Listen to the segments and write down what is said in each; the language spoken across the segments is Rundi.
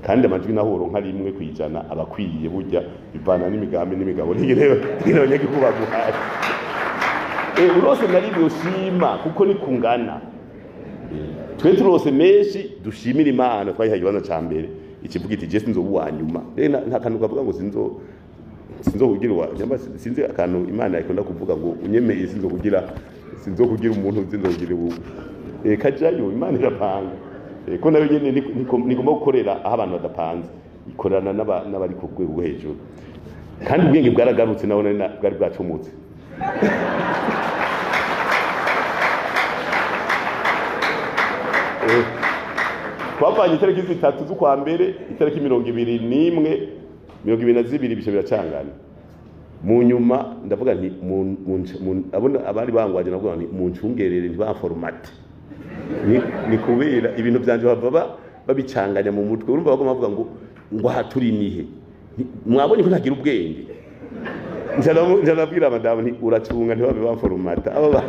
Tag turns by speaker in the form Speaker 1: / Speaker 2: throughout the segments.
Speaker 1: Kandi amajwi naho uronka rimwe kwijana abakwiye burya bivana n'imigambi n'imigabo n'ingene abanyagihugu baguhaye. Urose na rimwe ushima kuko ni kungana. Twe turose menshi dushimira Imana twayihaye ikibanza ca mbere ikivuga iti je sinzoba uwa nyuma. Rero nta kantu kavuga ngo sinzokugira uwa nyamba, sinzi akantu Imana ikunda kuvuga ngo unyemeye sinzokugira umuntu sinzokugira ubu. Kajayo Imana irapanga. Ko nayo nyene nigomba gukorera aho abantu badapanze, ikorana n'abari ku rwego rwo hejuru. Kandi ubwenge bwaragarutse naho nari bwari bwacomotse. Twavanye itariki 3 z'ukwa mbere, itariki 21, 22 bice biracangana. Mu nyuma ndavuga nti abona abari bangwaje navuga nti muncungerere ntibaformate. Ni kubera ibintu byanje bava babicanganya mu mutwe. Urumva bagoma bavuga ngo aha turi nihe? Mwabonye ko ntagira ubwenge. Njanabwira madamu nti uracunga ntibabe baformata. Aba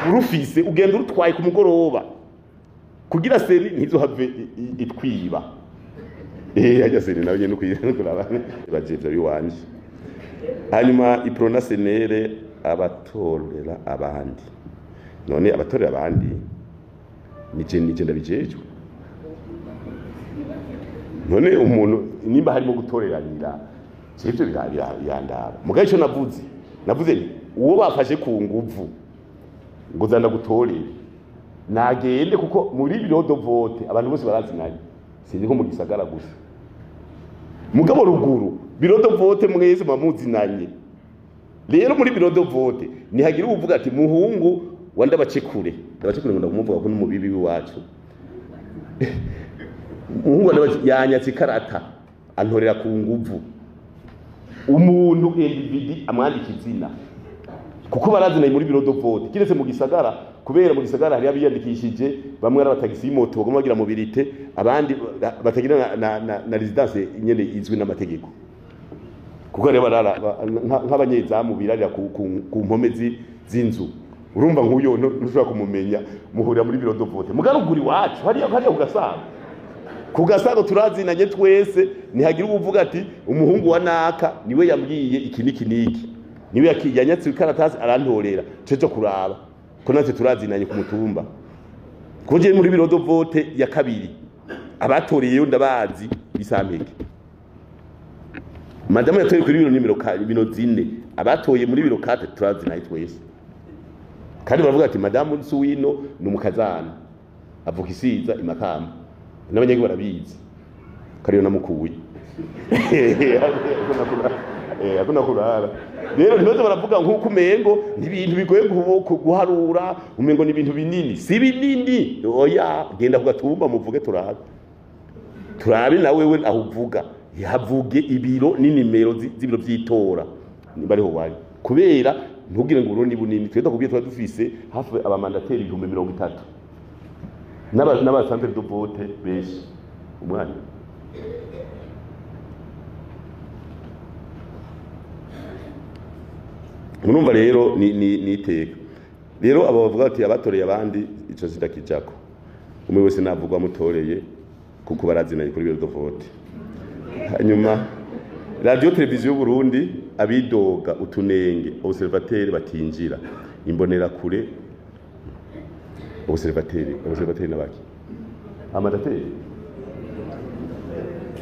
Speaker 1: urufise ugenda urutwaye ku mugoroba kugira seni ntizohave itwiba. Ajya seni nawe nyene kuraba bajevya biwanje. Hanyuma iprona senere abatorera abandi. None abatorera abandi nije ndabijejwe. None umuntu nimba harimo gutoreranira ivyo birandaba. Mugabe ico navuze nti uwo bafashe ku nguvu ngo zanda gutorera nagende, kuko muri bureau de vote abantu bose barazinanye, sinzi ko mu gisagara gusa. Mugabo ruguru bureau de vote mwese mamuzinanye. Rero muri bureau de vote nihagira uvuga ati muhungu wa ndabacekure, ndabacekure ngo ndakumuvuga ko n'umubibi wacu. Muhungu wa ndabacekure yanyatse ikarata antorera ku nguvu. Umuntu individu amwandika izina kuko barazinanye muri bureau de vote, kiretse mu gisagara, kubera mu gisagara hari abiyandikishije bamwe ari abatagisi y'imoto bagomba bagira mobilité, abandi batagira na residence nyene izwi n'amategeko. Kuko rero barara nk'abanyezamu birarira ku mpome z'inzu. Urumva nk'uyo ntushobora kumumenya, muhurira muri bureau de vote. Mugaruguri wacu hariya kugasago. Kugasago turazinanye twese, nihagira uvuga ati umuhungu wa naka niwe yambwiye iki niki niki. Niwe yanyatse ikaratasi arantorera, cejo kuraba ko natwe turazinanye ku mutumba. Koje muri bureau de vote ya kabiri abatoreyeyo ndabazi bisampeke. Madamu yatoye kuri biro nimero bino zine, abatoye muri biro 4 turazinanye twese. Kandi baravuga ati madamu Nsuwino ni umukazana avuka isiza imakamba, n'abanyagihugu barabizi kariyo namukuye. Akuna kurara. Rero ntibaze baravuga nkuko umengo ni ibintu bigoye guharura, umengo ni ibintu binini. Si binini. Oya, genda kugatumba muvuge turabe. Turabe na wewe aho uvuga. Yavuge ibiro n'inimero z'ibiro by'itora. Nimba ariho wari. Kubera ntugire ngo uroni bunini. Twenda kubwiye twa dufise hafi abamandateri 30,000. N'aba centre de vote benshi. Umwanya. Murumva rero ni iteka. Rero abo bavuga ati abatoreye abandi ico sindakijako. Umwe wese navugwa mutoreye kuko barazinanye kuri bureau de vote. Hanyuma radio televiziyo Burundi abidoga utunenge observateur batinjira imbonera kure observateur nabaki amadateri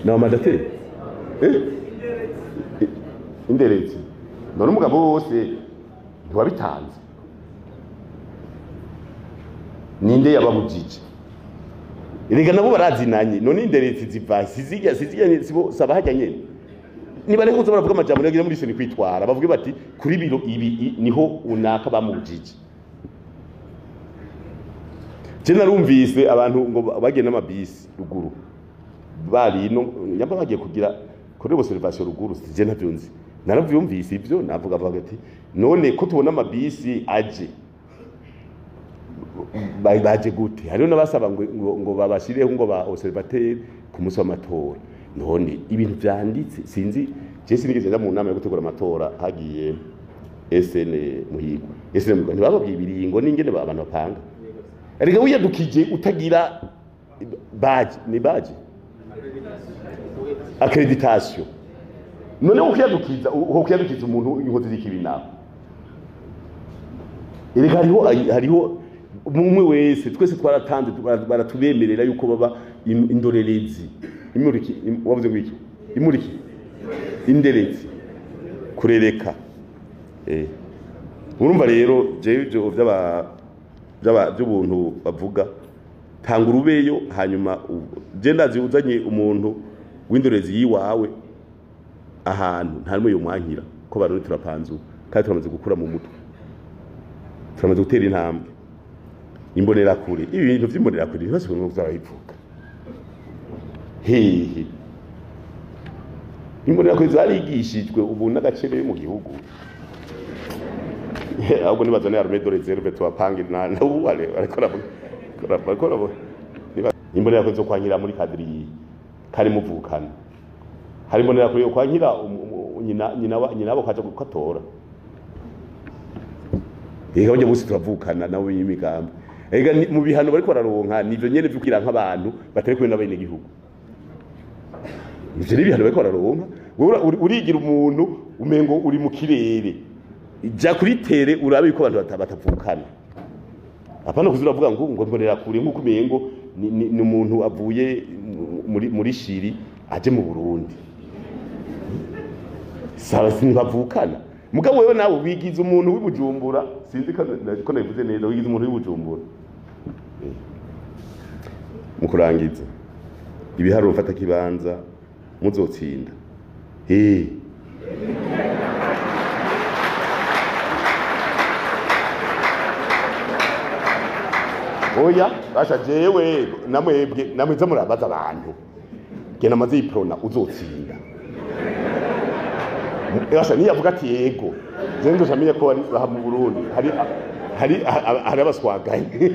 Speaker 1: na amadateri inderezi. None umugabo wose ntiwabitanze, ninde yababujije? Erega nabo barazinanye. None inderezi ziva sizijya sibo sabahajya nyene. Niba reko uza baravuga amajambo yagiye muri seni kwitwara, bavuge bati kuri biro ibi niho unaka bamubujije. Je narumvise abantu ngo bagiye n'amabisi ruguru bari no nyamba bagiye kugira kuri observation ruguru, je ntavyonzi. Naravyumvise ivyo navuga bavuga ati none ko tubona amabisi aje baje gute? Hariho n'abasaba ngo babashireho ngo ba observateur ku munsi w'amatora. None ibintu vyanditse sinzi, je sinigeze nja mu nama yo gutegura amatora hagiye SN Muhigwa. SN Muhigwa ntibababwiye ibiringo n'ingene abantu bapanga. Erega wiyadukije utagira badge, ni badge accreditation, none ukiyadukiza umuntu inkozi z'ikibi nawe. Erega hariho umwe wese, twese twaratanze, baratubemerera yuko baba indorerezi, imuriki, wavuze ngo iki, imuriki, inderezi, kurereka. Urumva rero jewe ivyo by'ubuntu bavuga, tanga urubeyo, hanyuma je ndazi uzanye umuntu w'indorezi yiwawe ahantu nta numwe yomwankira, ko Barundi turapanzu kandi turamaze gukura mu mutwe, turamaze gutera intambwe. Imbonerakure, ibi bintu vy'imbonerakure ntibose ngo byarabivuga hehe. Imbonerakure zarigishijwe ubu n'agaciro mu gihugu, ahubwo nibazane armée de réserve tubapange na ubu ariko ariko imbonerakure zo kwankira muri kadiri kari muvukana, hari imbonerakure yo kwankira nyina bo kaje gukatora. Ega burya bose turavukana nabo y'imigambi. Ega mu bihano bariko bararonka nivyo nyene vyukira nk'abantu batari kumwe n'abene gihugu. Ivyo ni bihano bariko bararonka. Wewe urigira umuntu umengo uri mu kirere, ja kuri tere urabe yuko abantu batavukana. Apana kuzura avuga ngo mbonera kure nkuko umengo ni umuntu avuye muri Shiri aje mu Burundi. Saba sinbavukana. Mugabo wewe nawe wigize umuntu w'ibujumbura, sinzi ko nabivuze neza, wigize umuntu w'ibujumbura. Mu kurangiza ibiharuro mfata kibanza muzotsinda. Oya basha jewe namwebwe namwiza murabaza abantu, gena maze iprona uzotsinda. Basha niyavuga ati yego, je ndoshamenya ko ari aha mu Burundi hari abaswagaye.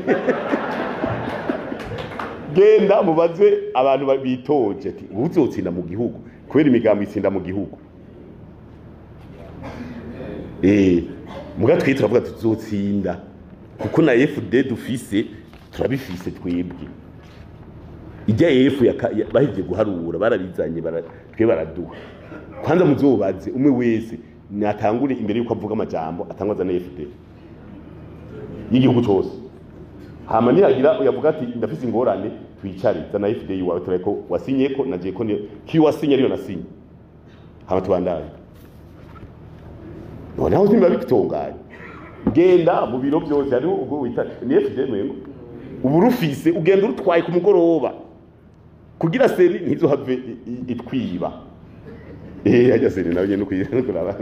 Speaker 1: Genda mubaze abantu bitoje ati uzotsinda mu gihugu, kubera imigambi itsinda mu gihugu. Muga twe turavuga tuzotsinda kuko na FD dufise turabifise twebwe. Ijya F bahivye guharura barabizanye twe baraduha. Kwanza muzobaze umwe wese natangure imbere yuko avuga amajambo atangwaza na FD y'igihugu cyose. Hama nihagira uyavuga ati ndafise ingorane, twicare zana FD yiwawe tureko wasinye ko naje ko ki wasinye ariyo nasinye, hama tubandanye. Noneho simba bitunganye, genda mu biro byose hari ubwo wita ni FD mwengo ubu rufise, ugenda urutwaye ku mugoroba kugira seni ntizohave itwiba. Ajya seni nawe nyene kuraba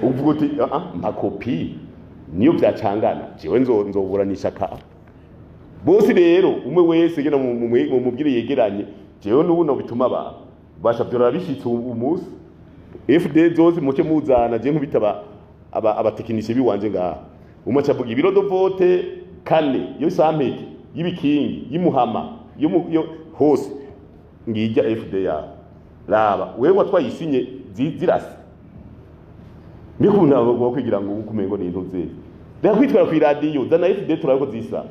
Speaker 1: uvuga uti mpa kopi niyo byacangana jewe nzoburanisha ka bose. Rero umwe wese gena mu mubwire yegeranye, jewe n'ubu no bituma ba basha byora bishitse umunsi FD zose muke muzana, je nkubita abatekinisiye biwanje ngaha. Umwe acavuga ibiro do vote kane yo sampeke y'ibikingi y'imuhama yo hose ngijya FD ya raba wewe watwayisinye zirasa mbikunda ngo kwigira ngo ukumengo ni intuze reka kwitwara ku radio zana FD turabiko zisa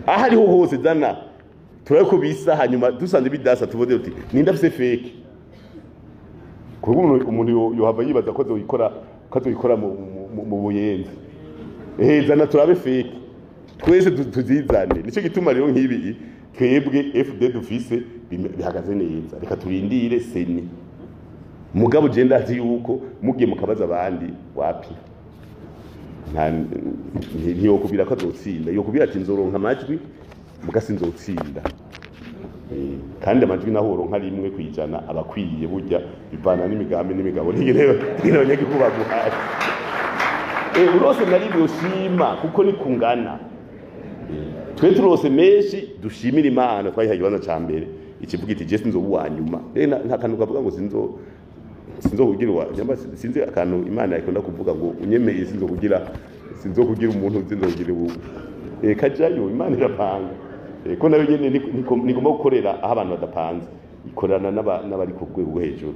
Speaker 1: aha ariho hose zana turabiko bisa, hanyuma dusanze bidasa tubode uti ninda afise fake. Kuko umuntu yohava yibaza ko azoyikora mu buyenzi. Zana turabe fake twese tuzizane. Nico gituma rero nk'ibi twebwe FD dufise bihagaze neza, reka turindire seni. Mugabo je ndazi yuko mugiye mukabaza abandi wapi ntiyokubwira ko azotsinda, yokubwira ati nzoronka amajwi muga sinzotsinda. Kandi amajwi naho uronka rimwe kwijana abakwiye burya bivana n'imigambi n'imigabo n'ingene abanyagihugu baguhaye. Urose na rimwe ushima kuko ni kungana. Twe turose menshi dushimira Imana twayihaye ikibanza ca mbere, ikivuga iti je sinzoba uwa nyuma. Nta kantu kavuga ngo sinzokugira uwa nyamba, sinzi akantu Imana ikunda kuvuga ngo unyemeye sinzokugira umuntu sinzokugira ubu. Kajayo Imana irapanga. Ko nayo nyene nigomba gukorera aho abantu badapanze, ikorana n'abari ku rwego rwo hejuru.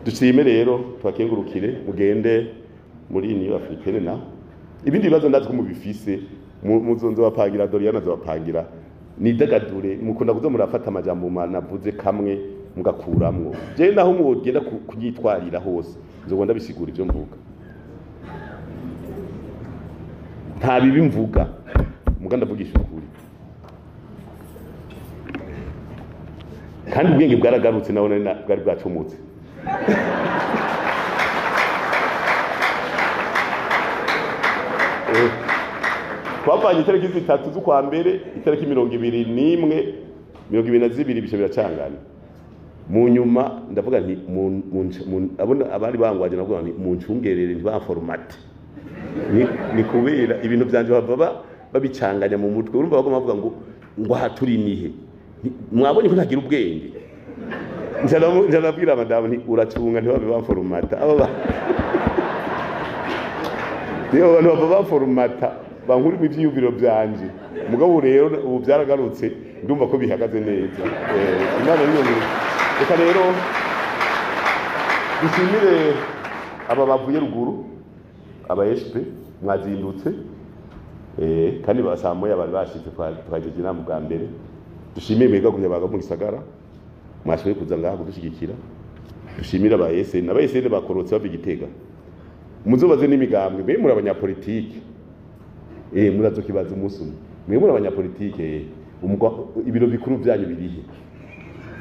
Speaker 1: Dushime rero twakengurukire mugende muri Union Africaine na ibindi bibazo ndazi ko mubifise Muzonzo bapangira Doriana zobapangira nidagadure. Mukunda kuza murafata amajambo navuze kamwe mugakuramwo. Je naho mugenda kunyitwarira hose nzogenda bisigura ivyo mvuga. Nta bibi mvuga, muga ndavugisha ukuri. Kandi ubwenge bwaragarutse naho bwari bwacomotse. Twavanye itariki 3 z'ukwa mbere, itariki 21, 22 bisho biracangana. Mu nyuma ndavuga nti abona abari bangwaje navuga nti muncungerere ntibaformate. Ni kubera ibintu byanje baba babicanganya mu mutwe. Urumva bagoma bavuga ngo aha turi nihe. Mwabonye ko ntagira ubwenge. Nzanabwira madamu nti uracunga ntibabe baformata. Aba niyo abantu baba baformata bankuri mu byiyumviro byanje. Mugabo rero ubu byaragarutse ndumva ko bihagaze neza. Imana niyo nkuru. Reka rero dushimire aba bavuye ruguru, aba SP mwazindutse, kandi basamoya bari bashitse twagejeje inama bwa mbere. Dushimire mwebwe gumya baga mu gisagara mwashoboye kuza ngaha kudushigikira. Dushimire aba SN, aba SN bakorotse bava Igitega. Muzobaze n'imigambwe, mwe muri abanyapolitike. Murazokibaza umunsi umwe. Mwe muri abanyapolitike, ibiro bikuru byanyu birihe?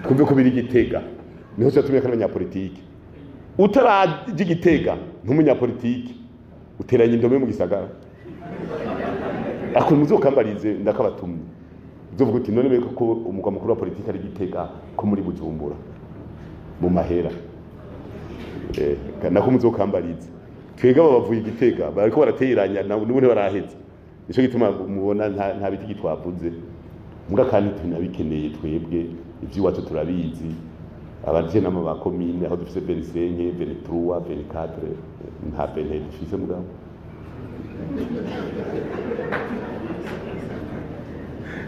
Speaker 1: Twumve ko biri Igitega. Niho cyatumye kandi abanyapolitike. Utaraje Igitega ntumunyapolitike. Uteranye indome mu gisagara. Ako muzokambarize ndakabatumye. Uzovuga uti none beko ko umugwa mukuru wa politike ari Igitega ko muri Bujumbura mu mahera. Nako muzokambarize. Twega babavuye Igitega bariko barateranya n'ubundi baraheze. Nico gituma mubona nta biti twavuze. Muga kandi tunabikeneye twebwe ivy'iwacu turabizi. Abaje nama ba commune aho dufise 25, 23, 24 nta bene dufise mugabo.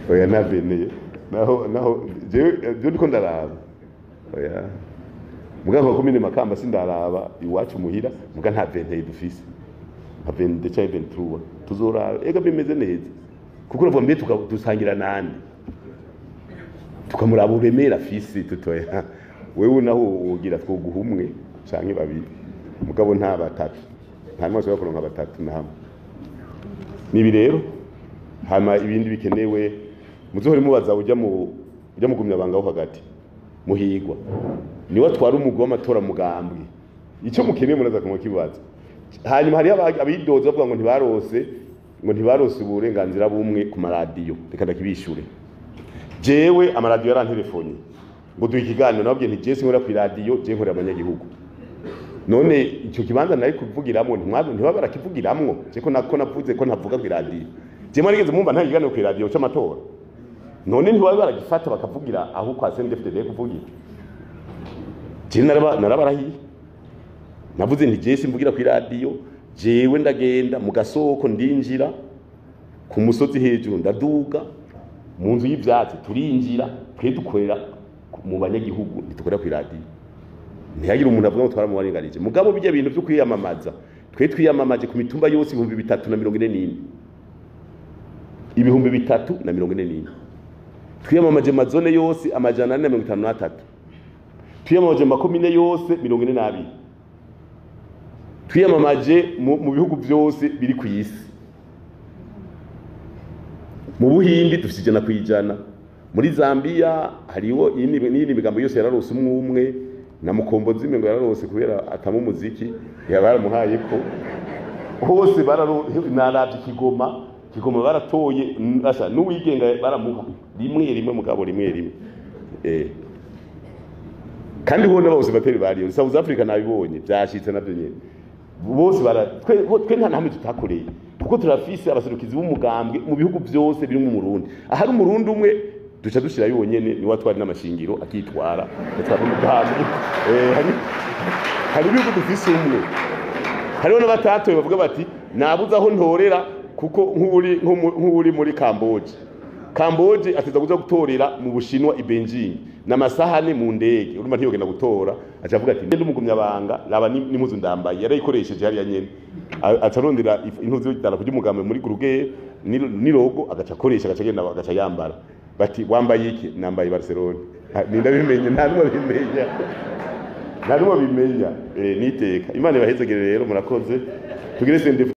Speaker 1: Oya nta bene naho je ndiko ndaraba. Oya mugabo ko commune Makamba sindaraba iwacu muhira muga nta bene dufise. Nta 22 canke 23 tuzora ega bimeze neza. Kuko uravuga mbe tukadusangira nande. Tukamuraba uremera fisi tutoya. Wewe naho ugira twoguhumwe canke babiri. Mugabo nta batatu. Nta mwese bakoronka batatu na hamwe. Nibi rero hama ibindi bikenewe muzohore mubaza ujya mugumya banga ho hagati. Muhigwa. Niwe atwara umugwi w'amatora mugambwe. Ico mukeneye muraza kumukibaza. Hanyuma hari abidoza bavuga ngo ntibarose uburenganzira bumwe ku maradiyo. Reka ndakibishure. Jewe amaradiyo yarantelefone ngo duhe ikiganiro, nababwiye nti je sinkora ku iradiyo, je nkorera abanyagihugu. None icyo kibanza nari kuvugiramwo ntiba barakivugiramwo, je ko nako navuze ko ntavuga ku iradiyo. Je mwarigeze mumva nta kiganiro ku iradiyo c'amatora. None ntiba baragifata bakavugira aho kwa CNDD-FDD kuvugira. Je narabarahiye. Navuze nti je simvugira ku iradiyo, jewe ndagenda mu gasoko ndinjira ku musozi hejuru ndaduga mu nzu y'ivyatsi turinjira, twe dukorera mu banyagihugu ntidukorera ku iradiyo. Ntiyagira umuntu avuga ngo twaramubarenganije. Mugabo bijya bintu byo kwiyamamaza, twe twiyamamaje ku mitumba yose 3044. 3044. Twiyamamaje mazone yose 453. Twiyamamaje makomine yose 42. Twiyamamaje mu bihugu byose biri ku isi. Mu Buhindi dufite 100%. Muri Zambia hariho n'iyindi migambo yose yararose umwe na Mukombozi ngo yararose kubera atama umuziki yabaramuhaye ko hose bararavye Kigoma baratoye asa n'uwigenga baramuha rimwe rimwe mugabo rimwe rimwe. Kandi ho n'abose bateri bariyo South Africa nabibonye byashitse navyo nyene bose bara twe nta namwe tutakoreye kuko turafise abaserukizi b'umugambwe mu bihugu byose biri mu Burundi. Ahari umurundi umwe duca dushira yonyene ni watwari n'amashingiro akitwara atwara umugambwe. Hari ibihugu dufise umwe, hariho n'abatatoye bavuga bati nabuze aho ntorera kuko nk'uri muri Kamboje. Kamboje ateza kuza gutorera mu Bushinwa i Beijing n'amasahane mu ndege, urumva ntiyogenda gutora, aca avuga ati ndi umugumya banga raba n'impuzu ndambaye yarayikoresheje hariya nyene, acarondera impuzu y'idarapo ry'umugambwe muri Guruge ni logo, agaca akoresha, agaca agenda, agaca yambara. Bati: "Wambaye iki?" "Nambaye Barcelona." Ninda bimenye? Nta numwe bimenya, nta numwe bimenya. Niteka Imana ibahezegere. Rero murakoze, tugire sende.